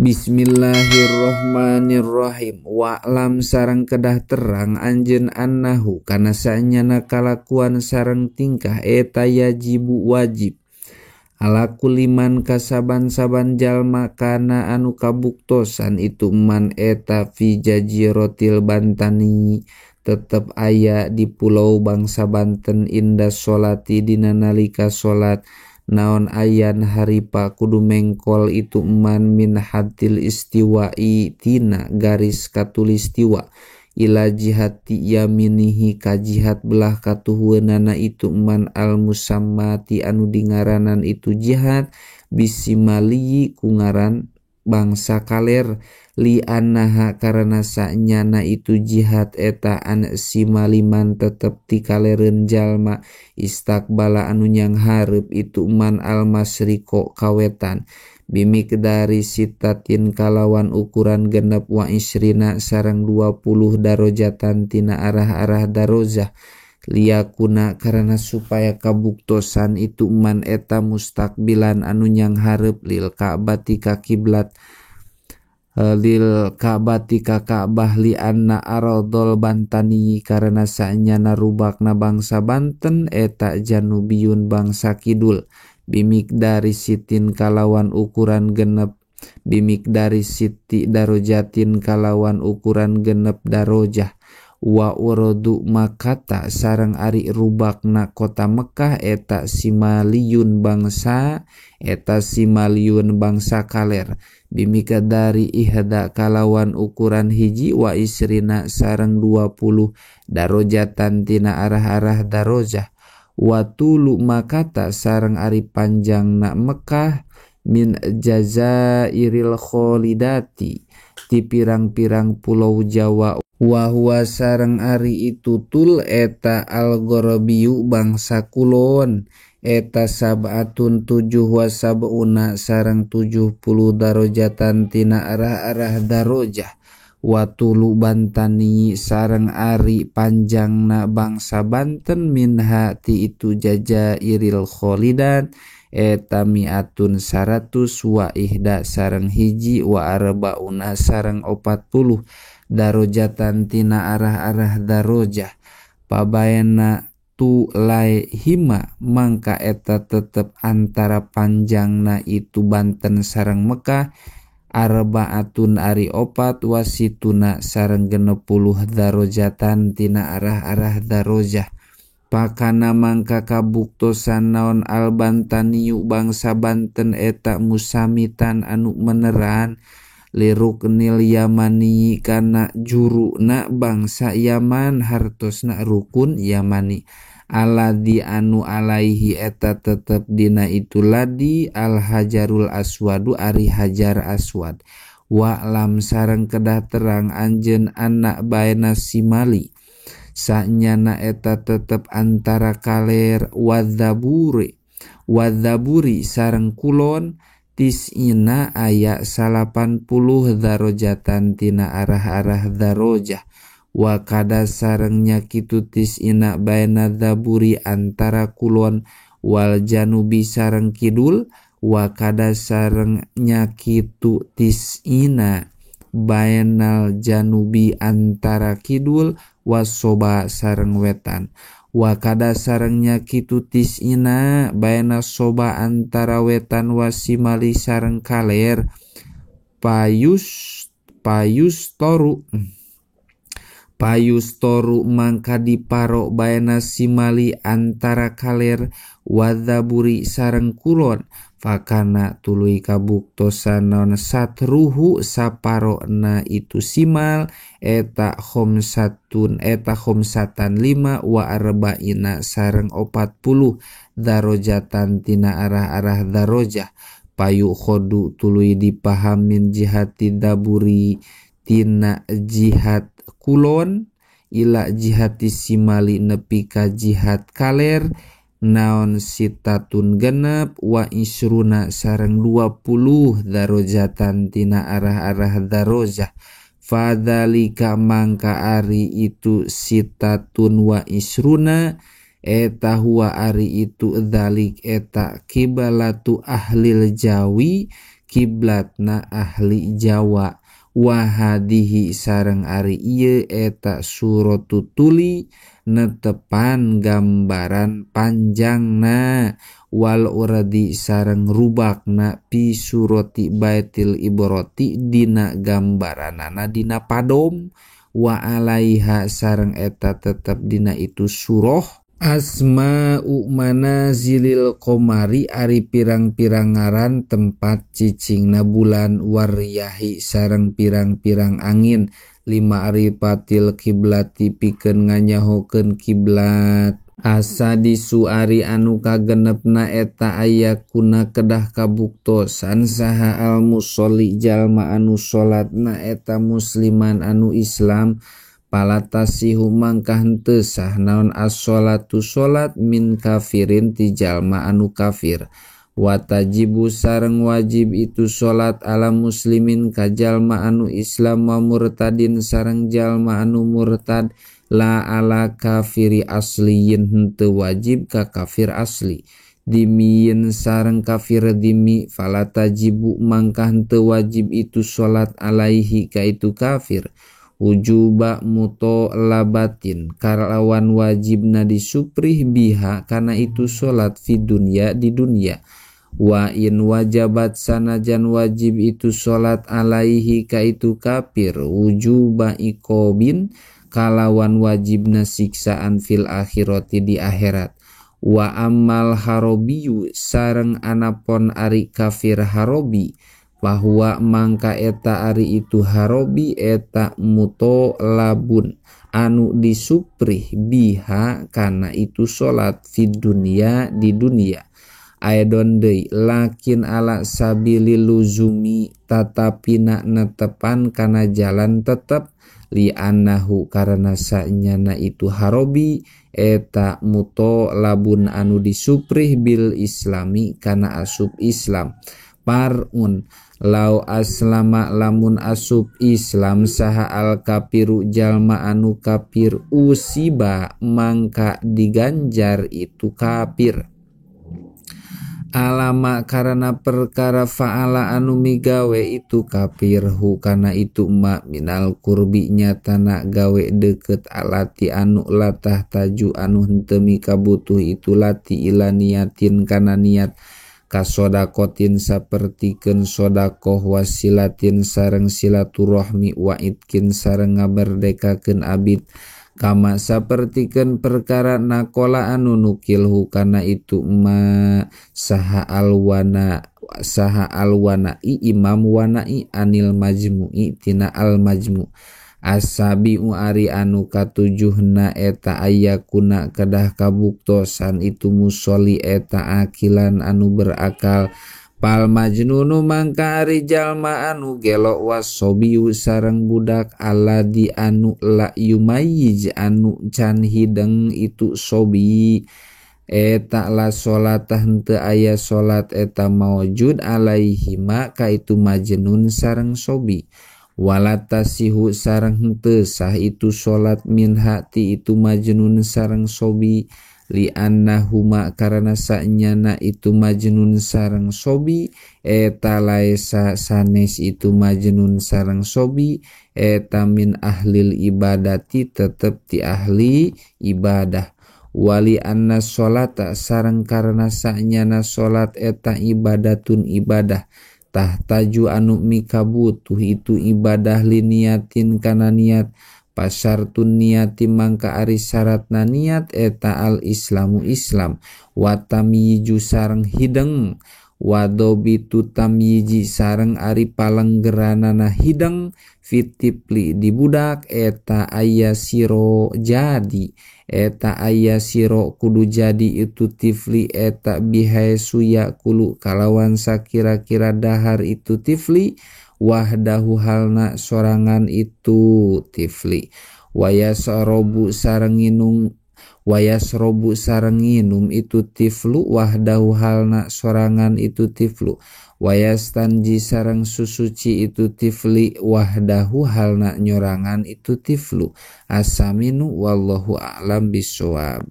Bismillahirrahmanirrahim. Wa'lam sareng kedah terang anjeun annahu kana saenyana kalakuan sareng tingkah eta yajibu wajib ala kulli man kasaban-saban jalma kana anu kabuktosan itu man eta fi jaziratil bantani tetep aya di pulau bangsa Banten inda sholati dina nalika salat naon ayan haripa kudu mengkol itu man min hatil istiwa'i tina garis katulistiwa ila jihati yaminihi ka jihad belah katuhueunana itu man al musammati anu dingaranan itu jihad bisimali ku ngaran bangsa kaler li annaha karena sanyana itu jihad eta an simaliman tetep ti kalereun jalma istakbala anu nyang hareup itu man al masriqo kawetan bimikdari sitatin kalawan ukuran genep wa isrina sareng 20 darojatan tina arah-arah darojah liyakuna karena supaya kabuktosan itu man eta mustakbilan anu nyang hareup lil ka'bati ka kiblat lil ka'bati ka Ka'bah li anna aradol bantani karena saenyana rubakna bangsa Banten eta janubiyun bangsa kidul bimikdari sitin kalawan ukuran genep bimikdari siti darojatin kalawan ukuran genep darojah wa urodu makata sareng ari rubakna kota Mekah eta simaliyun bangsa eta simaliyun bangsa kaler bimikadari ihda kalawan ukuran hiji wa isrina sareng 20 darojatan tina arah-arah darojah wa tulu makata sareng ari panjangna Mekah min jazairil kholidati ti pirang-pirang pulau Jawa wa huwa sareng ari itu tul eta al-gharabiyu bangsa kulon eta sab'atun tujuh wa sab'una sareng 70 darojatan tina arah-arah darojah wa tulu bantani sareng ari panjangna bangsa Banten minha ti itu jazairil kholidan eta mi'atun 100 wa ihda sareng hiji wa arba'una sareng 40 darojatan tina arah-arah darojah pabaena tu lai hima mangka eta tetep antara panjangna itu Banten sareng Mekah arbaatun ari opat wasituna sareng 60 darojatan tina arah-arah darojah pakana mangka kabuktosan naon albantaniyu bangsa Banten eta musamitan anu meneran liruknil Yamani kana juruna bangsa Yaman hartosna rukun Yamani aladi anu alaihi eta tetep dina itu ladi al hajarul aswadu ari hajar aswad wa lam sareng kedah terang anjeun anak baena simali sanyana eta tetep antara kaler wadzaburi wadzaburi sareng kulon tis'ina aya 80 darojatan tina arah-arah darojah wa kada sarengnya kitu tis'ina baina dzaburi antara kulon wal janubi sareng kidul wa kada sarengnya kitu tis'ina bainal janubi antara kidul wasoba sareng wetan wa kada sarengnya kitu tis'ina baina soba antara wetan wasimali sareng kaler payus toru mangka diparo baina simali antara kaler wadzaburi sareng kulon fakana tuluy kabuktosan naon satruhu saparona itu simal eta khomsatun eta khomsatan 5 wa arba'ina sareng 40 darojatan tina arah-arah darojah payu khodu tuluy dipahamin jihati daburi tina jihad kulon ila jihati simali nepi ka jihad kaler naon sitatun genep wa isruna sareng 20 darojatan tina arah-arah darojah fadzalika mangka ari itu sitatun wa isruna eta huwa ari itu dzalik eta kibalatu ahlil jawi kiblatna ahli Jawa wa hadihi sareng ari ieu eta suratu tuli netepan gambaran panjangna wal uradi sareng rubakna pi surati baitil ibrati dina gambaranana dina padom wa alaiha sareng eta tetep dina itu surah asma'u manazilil qamari ari pirang-pirang ngaran tempat cicingna bulan wariyahi sareng pirang-pirang angin lima arifatil kiblati pikeun nganyahokeun kiblat asa disuari anu kagenepna eta aya kuna kedah kabuktosan saha al musolli jalma anu salatna eta musliman anu Islam palatasihu mangka henteu sah naon as-sholatu salat min kafirin ti jalma anu kafir watajibu sareng wajib itu salat ala muslimin ka jalma anu Islam wa murtadin sareng jalma anu murtad la ala kafiri asliyin henteu wajib ka kafir asli dimiyin sareng kafir dimi falatajibu mangka henteu wajib itu salat alaihi ka itu kafir wujuba mutolabatin kalawan wajibna disuprih biha kana itu salat fi dunya di dunya wa in wajabat sanajan wajib itu salat alaihi ka itu kafir wujuba iqobin kalawan wajibna siksaan fil akhirati di akhirat wa ammal harobiyu sareng anapon ari kafir harobi bahwa mangka eta ari itu harobi eta mutolabun anu disuprih biha kana itu salat fid dunya di dunia aedon deui lakin ala sabili luzumi tatapina netepan kana jalan tetep li annahu karena sanyana itu harobi eta mutolabun anu disuprih bil islami kana asup Islam parun lau aslama lamun asup Islam saha al kafiru jalma anu kafir usiba mangka diganjar itu kafir alama karena perkara fa'ala anu migawe itu kafir hu kana itu ma minal kurbi nyatana gawe deket alati anu latah taju anu henteu mikabutuh itu lati ila niatin kana niat kasodakotin sapertikeun sodakoh wasilatin sareng silaturahmi wa itkin sareng ngaberdekakeun abid kama sapertikeun perkara nakola anu nukil hukana itu ma saha alwana i imam wanai anil majmu'i tina al majmu' asabi'u ari anu katujuhna eta ayakuna kedah kabuktosan itu musolli eta akilan anu berakal pal majnunu mangka ari jalma anu gelo wasobiu sareng budak aladi anu la yumayyiz anu can hideng itu sobi eta la salat henteu aya salat eta maujud alaihima ka itu majnun sareng sobi walatasihu sareng henteu sah itu salat min hati itu majnun sareng sobi li annahuma karena sanyana itu majnun sareng sobi eta laesa sanes itu majnun sareng sobi eta min ahlil ibadati tetep ti ahli ibadah wali anna sholata sareng karena sanyana salat eta ibadatun ibadah tahtaju anu mikabutuh itu ibadah liniatin kana niat pasartun niati mangka ari syaratna niat eta al islamu Islam wa tamyiju sareng hideng wadobitu tamyiji sareng ari palenggeranana hideng fitipli di budak eta aya siro jadi eta aya siro kudu jadi itu tifli eta bihai suya kulu kalawan sakira-kira dahar itu tifli wahdahu halna sorangan itu tifli wayasrobu sareng nginum wayasrobu sareng nginum itu tiflu wahdahu halna sorangan itu tiflu wayastanji sareng susuci itu tifli wahdahu halna nyorangan itu tiflu asaminu wallahu a'lam bissawab.